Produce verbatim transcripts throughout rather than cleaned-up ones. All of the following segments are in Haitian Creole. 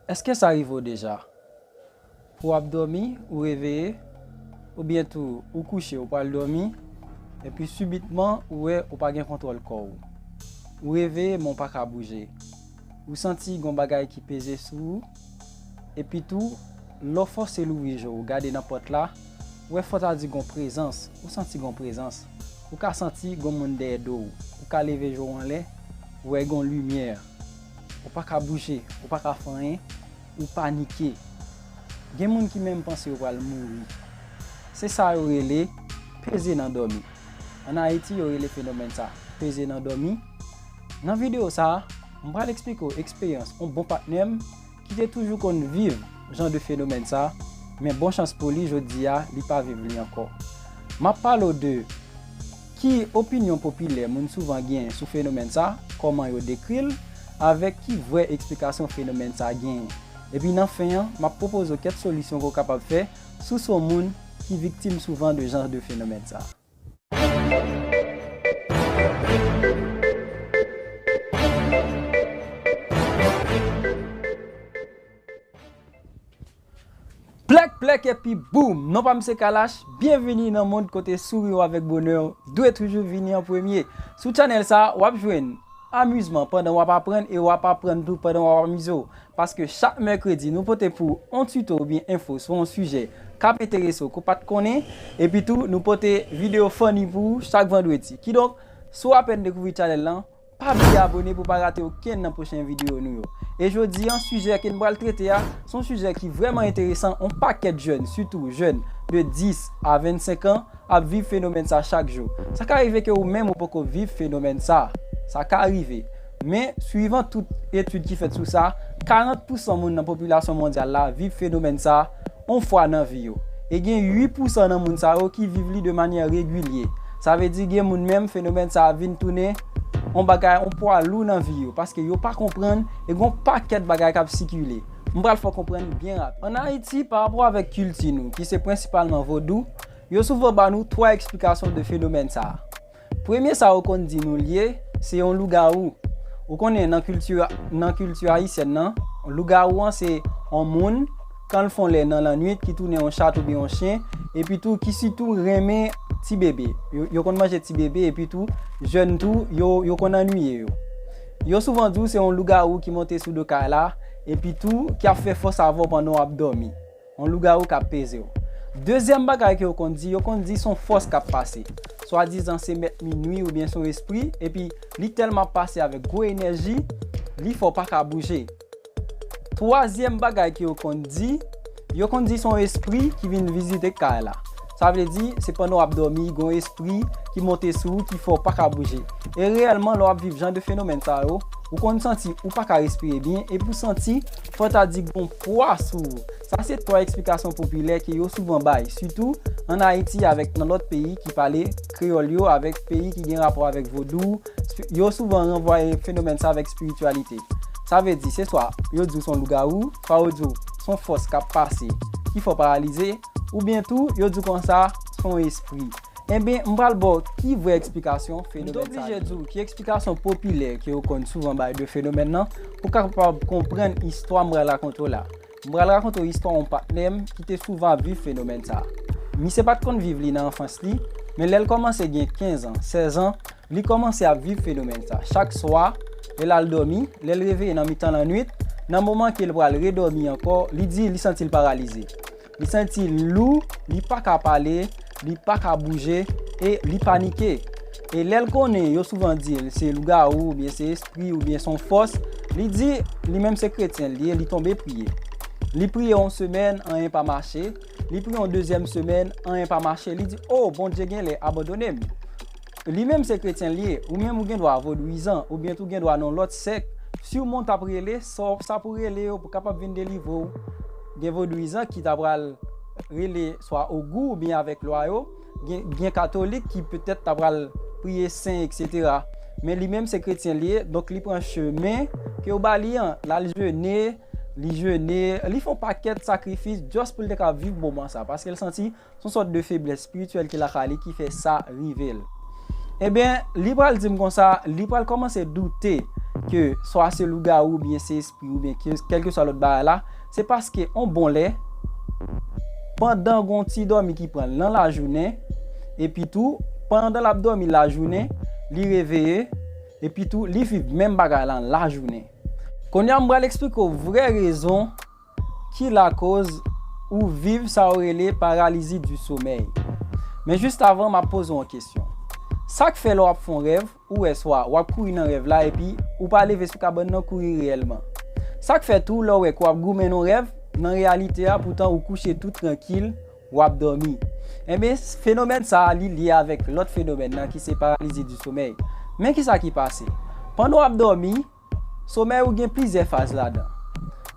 Èske sa rive w deja? Pou w ap dòmi, ou reveye, oubyen tou ou kouche, ou pral dòmi, epi sibitman ou wè ou pa gen kontwòl kò w. Ou reveye, men w pa ka bouje. Ou santi gon bagay ki peze sou ou, epi tou, lè w fòse louvri je w, ou gade nan pòt la, ou wè fò ta di gon prezans, ou santi gon prezans. Ou ka santi gon moun dèyè do w. Ou ka leve je w anlè, ou wè gon limyè. Ou pa ka bouje, ou pa ka fè anyen, ou panike. Gen moun ki menm panse yo pral mouri. Se sa yo rele peze nan dòmi. Ann Ayiti, yo rele fenomèn sa peze nan dòmi. Nan videyo sa a, m pral eksplike w eksperyans yon bon patnè m ki te toujou konn viv jan de fenomèn sa, men bon chans pou li, jodi a, li pa viv li ankò. M ap pale w de ki opinyon popilè moun souvan genyen sou fenomèn sa, kòman yo dekri l, avèk ki vrè eksplikasyon fenomèn sa genyen. Epi nan fen an, m ap pwopoze w kèk solisyon ke w kapab fè si w se yon moun ki viktim souvan de jan de fenomèn sa. Plèk, plèk epi boum! Non pa m se Kalash, byenvini nan mond kote souri w avèk bonè w dwe toujou vini an premye. Sou chanèl sa, w ap jwenn amizman pandan w ap aprann e w ap aprann tou pandan w ap amize w. Paske chak mèkredi, nou pote pou w yon tuto oubyen enfo sou yon sijè k ap enterese w ke w pa t konnen. Epi tou, nou pote videyo funny pou ou chak vandredi. Kidonk, si w apèn dekouvri chanèl lan, pa bliye abone pou w pa rate okenn nan pwochen videyo nou yo. E jodi a, sijè ke n pral trete a, se yon sijè ki vrèman enteresan, yon pakèt jèn, sitou jèn de dis a vennsenk an, ap viv fenomèn sa chak jou. Sa ka rive ke ou menm ou poko viv fenomèn sa. Sa ka rive. Men, swivan tout etid ki fèt sou sa, karant pousan moun nan popilasyon mondyal la viv fenomèn sa yon fwa nan vi yo. E gen uit pousan nan moun sa yo ki viv li de manyè regilye. Sa vle di gen moun menm fenomèn sa vin tounen yon bagay, yon pwa lou nan vi yo, paske yo pa konprann e gen yon pakèt bagay k ap sikile. M pral fè w konprann byen rapid. Ann Ayiti, pa rapò avèk kilti nou, ki se prensipalman vodou, yo souvan ba nou twa eksplikasyon de fenomèn sa a. Premye sa yo konn di nou l ye, se yon lougawou. Ou konnen nan kilti, nan kilti ayisyèn nan, lougawou an se yon moun, kan l fè yon lè nan lannwit, ki tounen yon chat oubyen yon chen, epi tou ki sitou renmen ti bebe. Yo, yo konn manje ti bebe, epi tou, jèn tou, yo, yo konn annuiye yo. Yo souvan di w se yon lougawou ki monte sou do kay la, epi tou, ki ap fè fòs avè w pandan w ap dòmi. Yon lougawou k ap peze w. Dezyèm bagay ke yo konn di, yo konn di se yon fòs k ap pase. Swadizan se mèt minui oubyen se yon espri, epi li tèlman ap pase avèk gwo enèji, li fè w pa ka bouje. Twazyèm bagay ke yo konn di, yo konn di se yon espri ki vin vizite kay la. Sa vle di, se pandan w ap dòmi, gen yon espri ki monte sou ou, ki fè w pa ka bouje. E reyèlman, lè w ap viv jan de fenomèn sa yo, ou konn santi ou pa ka respire byen, epi ou santi, fò ta di, gen yon pwa sou ou. Sa se twa eksplikasyon popilè ke yo souvan bay, sitou ann Ayiti avèk nan lòt peyi ki pale kreyòl yo, avèk peyi ki gen rapò avèk vodou, spi-, yo souvan ranvwaye fenomèn sa avèk espirityalite. Sa vle di, se swa yo di w se yon lougawou, swa yo di w se yon fòs k ap pase, ki fè w paralize, oubyen tou, yo di w konsa, se yon espri. Enben, m pral ba w ki vrè eksplikasyon fenomèn sa. M te oblije di w ki eksplikasyon popilè ke yo konn souvan bay de fenomèn nan, pou w kapab konprann istwa m pral rakonte w la. M pral rakonte w istwa yon patnè m ki te souvan ap viv fenomèn sa. Misye pa t konn viv li nan anfans li, men lè l kòmanse gen kenz an, sèz an, li kòmanse ap viv fenomèn sa. Chak swa, lè l al dòmi, lè l reveye nan mitan lannwit, nan moman ke l pral redòmi ankò, li di li santi l paralize. Li santi l lou, li pa ka pale, li pa ka bouje, e li panike. E lè l konnen yo souvan di l se lougawou, oubyen se espri, oubyen se yon fòs, li di li menm se kretyen l ye, li tonbe priye. Li priye yon semèn, anyen pa mache. Li priye yon dezyèm semèn, anyen pa mache. Li di, "O, Bondye genlè abandone m." Li menm se kretyen l ye, ou menm ou gen dwa vodouyizan, oubyen tou gen dwa nan lòt sèk. Si yon moun t ap rele, sa, sa pou rele yo, pou kapab vin delivre w. Gen vodouyizan ki ta pral rele swa ogou oubyen avèk lwa yo, gen, gen katolik ki petèt ta pral priye sen, etsetera. Men li menm se kretyen l ye, donk li pran chemen ke yo ba li an, l al jene, li jene, li fè yon pakèt sakrifis just pou l te ka viv moman sa, paske l santi se yon sòt de feblès espirityèl ki lakay li ki fè sa rive l. Ebyen, li pral di m konsa, li pral kòmanse doute ke swa se lougawou oubyen se espri oubyen ke, kèlkeswa lòt bagay la, se paske on bon lè, pandan gon ti dòmi ki pran l nan lajounen, epi tou, pandan l ap dòmi lajounen, li reveye, epi tou, li viv menm bagay la lajounen. Kounye a, m pral eksplike w vrè rezon ki lakoz ou viv sa yo rele paralizi di somèy. Men jis avan, m ap poze w yon kesyon. Sa k fè lè w ap fè yon rèv, ou wè swa w ap kouri nan rèv la epi ou pa leve sou kabann nan kouri reyèlman? Sa k fè tou lè w wè ke w ap goumen nan yon rèv, nan reyalite a, poutan ou kouche tou trankil, w ap dòmi? Enben, fenomèn sa a, li lye avèk lòt fenomèn nan ki se paralizi di somèy. Men kisa ki pase? Pandan w ap dòmi, somèy ou gen plizyè faz ladan.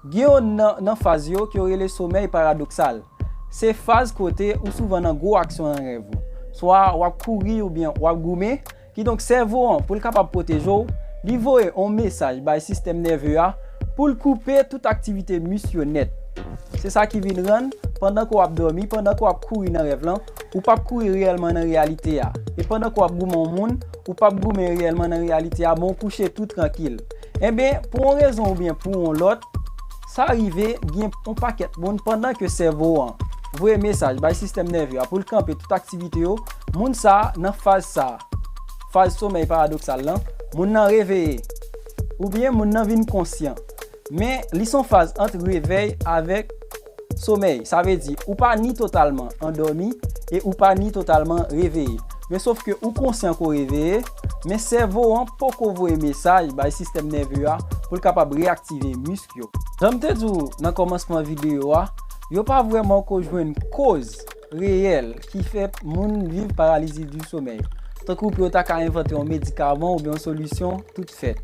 Gen youn nan, nan faz yo ke yo rele somèy paradoksal. Se faz kote ou souvan nan gwo aksyon nan rèv ou. Swa w ap kouri oubyen w ap goumen. Kidonk, sèvo an, pou l kapab pwoteje w, li voye yon mesaj bay sistèm nève a pou l koupe tout aktivite misk yo nèt. Se sa ki vin rann, pandan ke w ap dòmi, pandan ke w ap kouri nan rèv lan, ou p ap kouri reyèlman nan reyalite a. E pandan ke w ap goumen yon moun, ou p ap goumen reyèlman nan reyalite a, men w kouche tou trankil. Enben, pou yon rezon oubyen pou yon lòt, sa rive gen yon pakèt moun, pandan ke sèvo an voye mesaj bay sistèm nève a pou l kanpe tout aktivite yo, moun sa a, nan faz sa a, faz somèy paradoksal lan, moun nan reveye, oubyen moun nan vin konsyan. Men, li se yon faz ant revèy avèk somèy. Sa vle di, ou pa ni totalman andòmi e ou pa ni totalman reveye. Men sof ke ou konsyan ke w reveye, men sèvo an poko voye mesaj bay sistèm nève a pou l kapab reyaktive misk yo. Jan m te di w nan kòmansman videyo a, yo pa vrèman ko jwenn koz reyèl ki fè moun viv paralizi di somèy. Tankou pou yo ta ka envante yon medikaman oubyen yon solisyon tout fèt.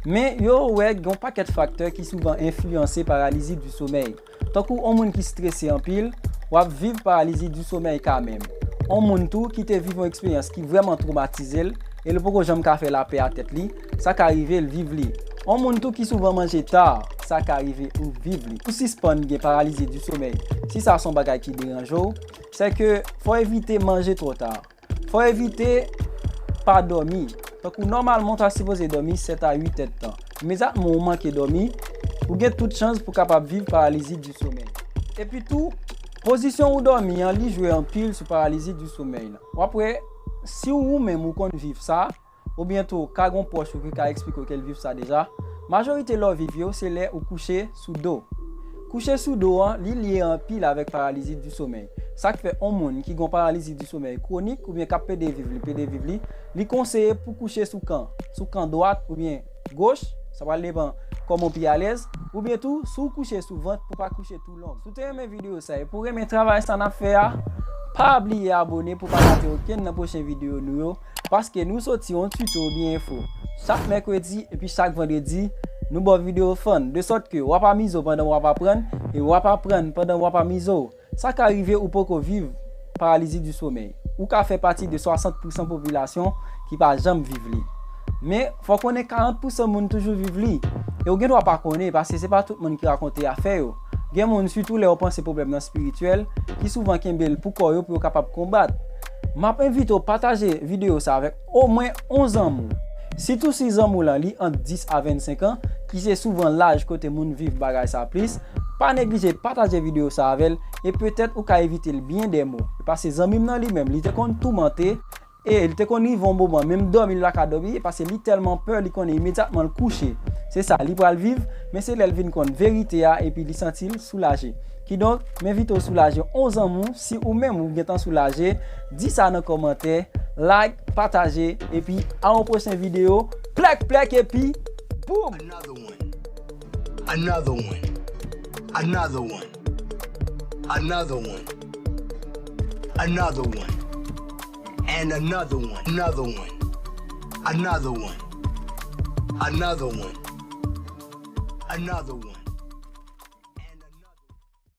Men yo wè gen yon pakèt faktè ki souvan enfliyanse paralizi di somèy. Tankou yon moun ki strese anpil, w ap viv paralizi di somèy kanmenm. Yon moun tou ki te viv yon eksperyans ki vrèman twomatize l, e l poko janm ka fè lapè a tèt li, sa ka rive l viv li. Yon moun tou ki souvan manje ta, sa ka rive ou viv li. Pou sispann gen paralizi di somèy, si sa se yon bagay ki deranje w, se ke fò w evite manje twò ta. Fò w evite pa dòmi. Tankou nòmalman, w ta sipoze dòmi sèt a uit èdtan. Imedyatman ou manke dòmi, ou gen tout chans pou kapab viv paralizi di somèy. Epi tou, pozisyon ou dòmi an, li jwe anpil sou paralizi di somèy lan. W ap wè, si ou menm ou konn viv sa, oubyen tou ka gon pwòch ou ki ka eksplike w ke l viv sa deja, majorite lè w viv yo se lè ou kouche sou do. Kouche sou do an, li lye anpil avèk paralizi di somèy. Sa k fè yon moun ki gon paralizi di somèy kwonik oubyen k ap pede viv li, pede viv li, li konseye pou kouche sou kan, sou kan dwat oubyen goch, sa pral depann kòman w pi alèz, oubyen tou, si w kouche sou vant, pou w pa kouche tou long. Si w te renmen videyo sa e pou w renmen travay sa n ap fè a, pa bliye abone pou w pa rate okenn nan pwochen videyo nou yo, paske nou soti yon tuto oubyen enfo chak mèkredi epi chak vandredi, nou ba w videyo fun, de sòt ke w ap amize w pandan w ap aprann, e w ap aprann pandan w ap amize w. Sa ka rive ou poko viv paralizi di somèy. Ou ka fè pati de swasant pousan popilasyon ki pa janm viv li. Men, fò konnen karant pousan moun toujou viv li. E ou gen dwa pa konnen, paske se pa tout moun ki rakonte afè yo. Gen moun, sitou lè yo panse pwoblèm nan espirityèl, ki souvan kenbe l pou kò yo pou yo kapab konbat. M ap envite w pataje videyo sa avèk omwen yon zanmi w. Sitou si zanmi w lan li ant dis a vennsenk an, ki se souvan laj kote moun viv bagay sa plis, pa neglije pataje videyo sa avè l, e petèt ou ka evite l byen dè mo. Paske zanmi m nan li menm, li te konn toumante, e li te konn rive yon moman, menm dòmi li pa ka dòmi, e paske li tèlman pè, li konnen imedyatman l kouche. Se sa li pral viv, men se lè l vin konn verite a, epi li santi l soulaje. Kidonk, m envite w soulaje yon zanmi w, si ou menm ou gentan soulaje, di sa nan kòmantè, like, pataje, epi a yon pwochen videyo, plèk, plèk, epi boum! Another one. Another one. Another one. Another one. Another one. And another one. Another one. Another one. Another one. Another one.